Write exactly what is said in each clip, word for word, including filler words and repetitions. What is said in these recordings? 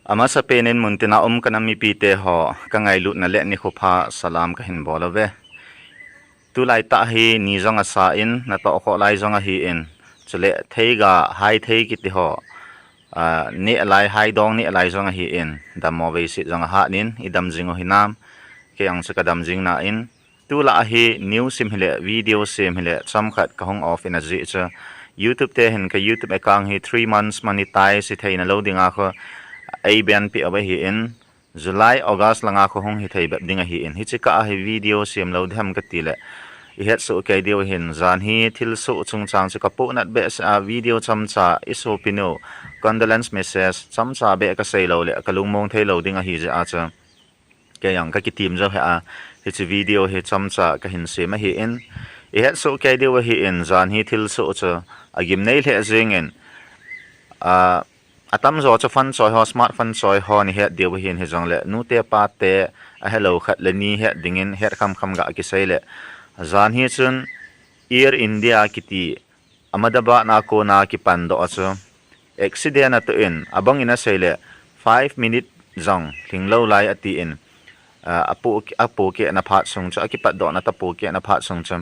Amasapen in muntina um kanam mipite ho, kangailutna le nikho pha salam kahin bol uve. Tulai tah hi ni jong asa in, natoh khoh lai jong ahin, chule theiga hai thei kiti ho, ah, neh lai, hai dong neh lai jong ahin, dammo veiset jong ahat in, idam jing u hinam, kei ang chu kadam jing nan, tulai hi news sem hile, video sem hile, chomkhat kahung off in ajeh chu, YouTube te hin ka YouTube account hi three months monetize hitheina lou dinga khu, eiban peh uva ahin, July, August langa khu hung hithei bep ding ahin, hiche kah a hi video sem lou diham kati le, ihet soh kei diu ahin, jan hi thilsoh chungchang chu kapohnat behseh a video chomcha isopinu condolence message chomcha beh kasei lou le, kalungmong thei lou ding ahi jeh a chu, kei jong kakitim jou hih a, hiche video hi chomcha kahin sem ahin, ihet soh kei diu ahin, jan hi thilsoh chu agimnei lheh jeng in, a, atamjo chu phone choi ho, smartphone choi ho nihet diu ahin, hijongle nute pate ahelou khat le ni het dingin het khamkham ga kisei le, jan hi chun Air India kiti Ahmedabad a kona kipandoh a chu accident atoh in, abang in asei le five minute jong lhinglou lai atin, ah, apoh, apohkehna phat sung chu, akipatdohna toh pohkehna phat sung chu,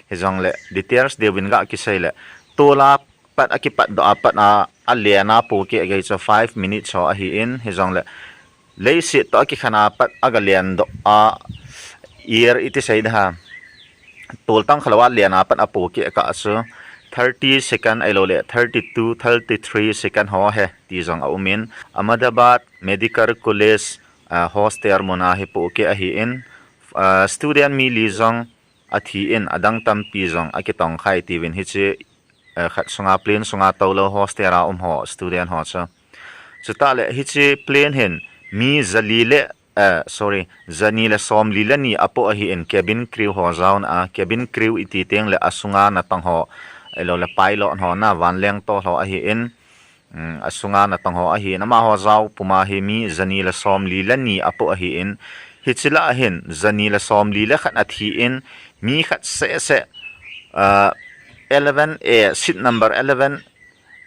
hijongle details diuvin ga kisei le, tol a pat akipatdoh a pat a, alen a pohkeh gei chu five minutes ho ahin, hijongle leiset toh akikhen a pat aga lendoh a, air iti sei ding ham, tol tang khalou a alen a pat apohkeh kah chu thirty second ahilou le thirty two, thirty three second ho ahi ti jong aum in, Ahmedabad Medical College, ah, hostel mun a hi pohkeh ahin, ah, student mi li jong athi in, adang tampi jong akitongkhai tiuvin, hiche, eh, khat sunga, plane sunga toulou hostel a um ho student ho chu, chutah le hiche plane hin mi jali le, eh, sorry, jani le somli le ni apoh ahin, cabin crew ho jaona a, cabin crew iti tengle asunga natong ho, ahilou le pilot ho na, vanleng toh ho ahin, um, asunga natong ho ahin, amaho jao puma hi mi jani le somli le ni apoh ahin, hiche lah a hin jani le somli le khat athi in, mi khat sehseh, ah, eleven A, seat number eleven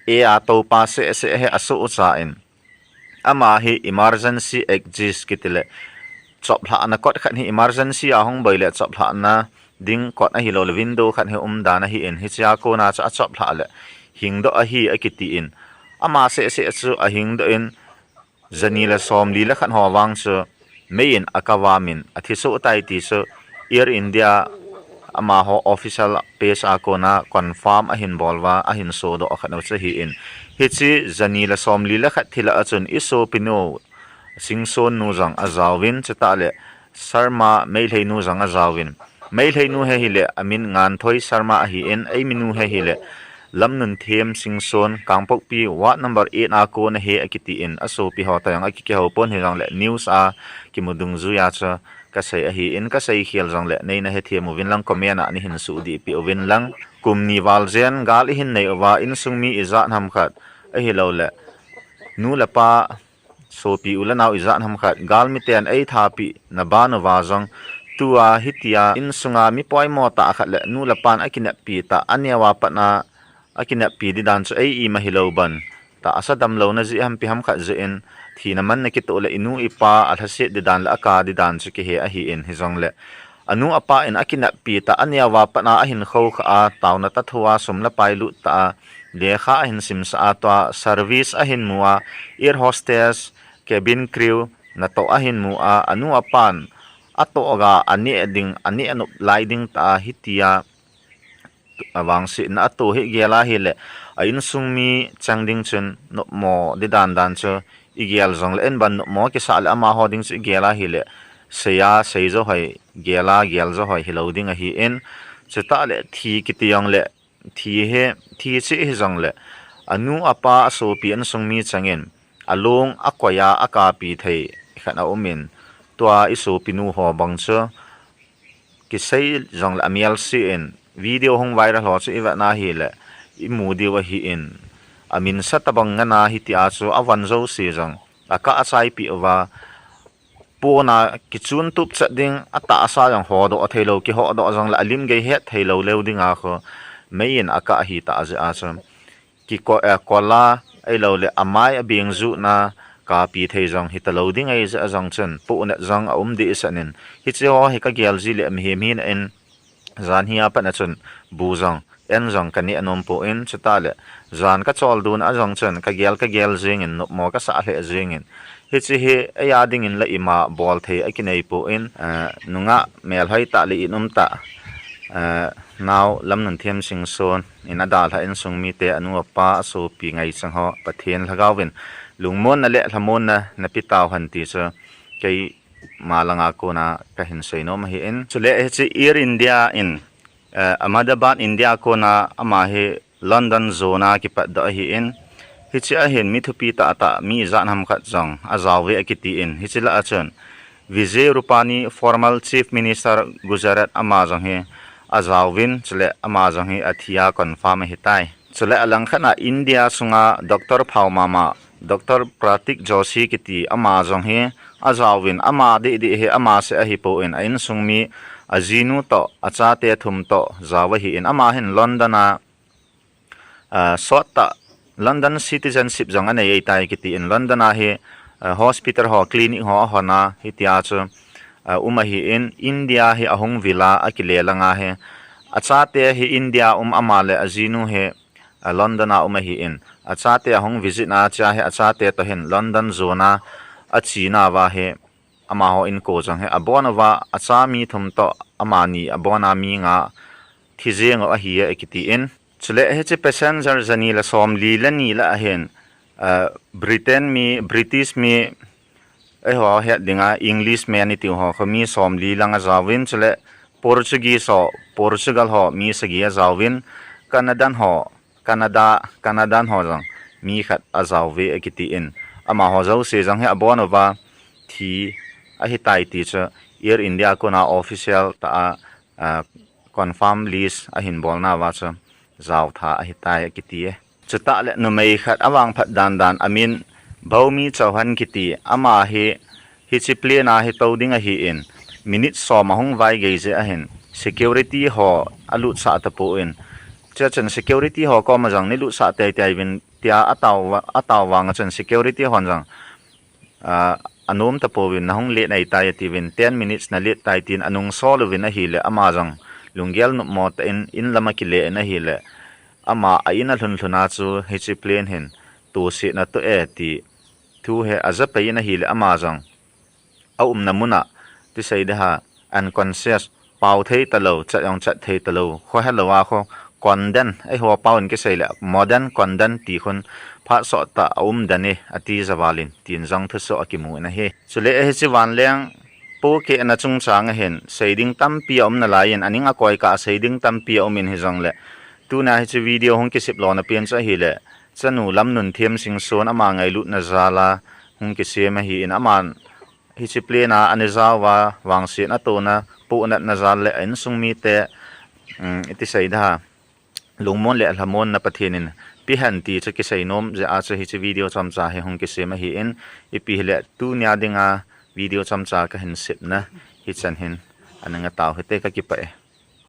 A a toupa sehseh hi asohcha in, ama hi emergency exit kiti le, choplhahna kot khat hi, emergency a hung boi le choplhahna ding kot ahilou le window khat hi umdan ahin, hichea kona chu achoplhah le hingdoh ahi akitin, ama sehseh chu ahingdoh in, jani le somli le khat ho vang chu mei in akavam in, athisoh tai ti chu Air India amaho official page a kona confirm ahin bol uva, ahin sodoh khat u chu ahin, hiche jani le somli le khat thi lah a chun isopinu Singson nu jong ajaovin, chutah le Sharma Meitei nu jong ajaovin, Meitei nu hi ahile amin Nganthoi Sharma ahin, eimi nu hi ahile Lamnunthem Singson, Kangpokpi ward number eight a kon ahi akitin, asopi ho toh jong akikihou pon, hijongle news a kimu dungjuia chu kasei ahin, kasei khel jongle neina hethem uvin lang, comment a neihin suhdih peh uvin lang. Kum ni val jen gal ihin nei uva, insung mi ijat ham khat ahilou le nu le pa sopi u le nao ijat ham khat galmiten eithapi na ban uva jong, tua hitia insunga mi poimo tah khat le nu le pan akineppi tah, aneo a pat a akineppi di dan chu ei ima hilou ban, tahsa damlouna jeh ham ipi ham khat jeh in thina man na kitoh le inu ipa alhaset di dan le akap di dan chu kihe ahin, hijongle anu apa in akineppi tah, aneo a pat a ahin khoukhah a, taona tatho a, sum le pai lut tah a, lekha ahin simsah a, tua service ahin mu a, air hostess, cabin crew natoh ahin mu a, anu apan atoh ga aneh ding, aneh nop lai ding tah a, hitia avangsetna atoh hi igel a ahile, a insung mi cheng ding chun nopmo di dan dan chu igel jongle, en ban nopmo kisah le amaho ding chu igel a ahile, sei a sei jou hoi, gel a gel jou hoi hilou ding ahin, chutah le thi kiti jongle, thi hi, thi cheh hijongle, anu apa asopi insung mi chengin along akoi a akappi thei khat aumin, tua isopinu ho bang chu kisei jongle amelse in, video hung viral ho chu ivet na ahile imu diu ahin, aminsa tobang ngen a hitia chu avon jouse jong akah achaipeh uva, pona kichun tup chet ding, atahsa jong hodoh theilou, kihodoh jongle alim gei het theilou leu dinga khu mei in akah ahitah jeh a chu, kiko-, eh, kol a, ahilou le amai abeng juhna, kapi thei jong hitalou ding ahi jeh a jong chun, pohnat jong aum deh san in, hiche ho hi kagel ji le mihem hina in, jan hi a pat a chun, bu jong, en jong kaneh nom poi, chutah le, jan kachol dun a jong chun, kagel kagel jing in, nopmo kasah lheh jing in, hiche hi, eia ding in la ima bol thei akinei poi, eh, nungah melhoi tah le in um tah, eh, nao Lamnunthem Singson in adalhah insung mite anu apa asopi ngaichang ho Pathen lhagao vin lungmonna le lhamonna napeh tauhen ti chu keima langa kona kahin seinom ahin. Chule hiche Air India in, eh, Ahmedabad, India kona ama hi London jona kipatdoh ahin. Hiche a hin mi thupi tahtah mi ijat ham khat jong ajao uve akiti in. Hiche lah a chun Vijay Rupani, former Chief Minister Gujarat, ama jong hi ajao uvin, chule ama jong hi athi a confirm ahitai. Chule alangkhat a India sunga Doctor Phaomama, Doctor Pratik Joshi kiti ama jong hi ajao uvin, ama deh deh hi ama seh ahipoi, a insung mi ajinu toh, achate thum toh jao ahin, ama hin London a ah, sottah London citizenship jong anei ahitai kiti in, London a hi, ah, hospital ho, clinic ho ahon a, hitia chu, ah, um ahin, India hi ahung vil a, akile lang ahi. Achate hi India um ama le ajinu hi, ah, London a um ahin, achate ahung visit a, chea hi achate toh hin London jona ache nauva hi, amaho inko jong hi abon uva, acha mi thum toh, amani abon a mi nga thi jeng u ahi e kiti in. Chule hiche passenger jani le somli le ni lah a hin, ah, Britain mi, British mi, eiho het dinga English man iti ho kho mi somli lang ajao uvin, chule Portuguese ho, Portugal ho mi sagi ajao uvin, Canadian ho, Canada, Canadian ho jong mi khat ajao uve akiti in. Amaho jouse jong hi abon uva thi ahitai ti chu Air India kona official tah a, ah, confirm list ahin bol nauva chu jao tha ahitai akiti e. Chutah le numei khat avangphat dan dan amin Bawmi Chauhan kiti, ama hi hiche plane a hi tou ding ahin, minute som ahung vaigei jeh a hin security ho alutsah tapon, chea chun security ho koma jong neilutsah teitei uvin tia atao, atao vang a chun security hon jong, ah, anom tapouvin, nahung late ahitai atiuvin, ten minutes nalate tai tin anungsol uvin ahile, ama jong lunggel nopmo tah in, in lam akile in ahile, ama a in alhun lhun a chu hiche plane hin tosetna atoh e ti thu hi aja pai in ahile, ama jong aumna mun a, tisei ding ham, unconscious, pao thei talou, chat jong chat thei talou, kho helou a kho, condemn, eiho pao in kisei le modern condemn ti khun phat sottah a um dan e, ati ja val in, tin jong thusoh akimu in ahi. Chule hiche vanleng pohkehna chungchang a hin sei ding tampi aum nalai in, aning akoi kah a sei ding tampi aum in, hijongle tunia hiche video hung kisem lona pen chu ahile, chanu Lamnunthem Singson ama ngailutna jal a hung kisem ahin, aman hiche plane a ana jao uva vangsetna tona, pohnatna jal le a insung mite, um, itisei ding ham, lungmon le lhamonna Pathen in peh hen ti chu kisei nom jeh a chu hiche video chomcha hi hung kisem ahin, ipi hile tunia dinga video chomcha kahin semna hichan hin ana ngatau hite, kakipah e.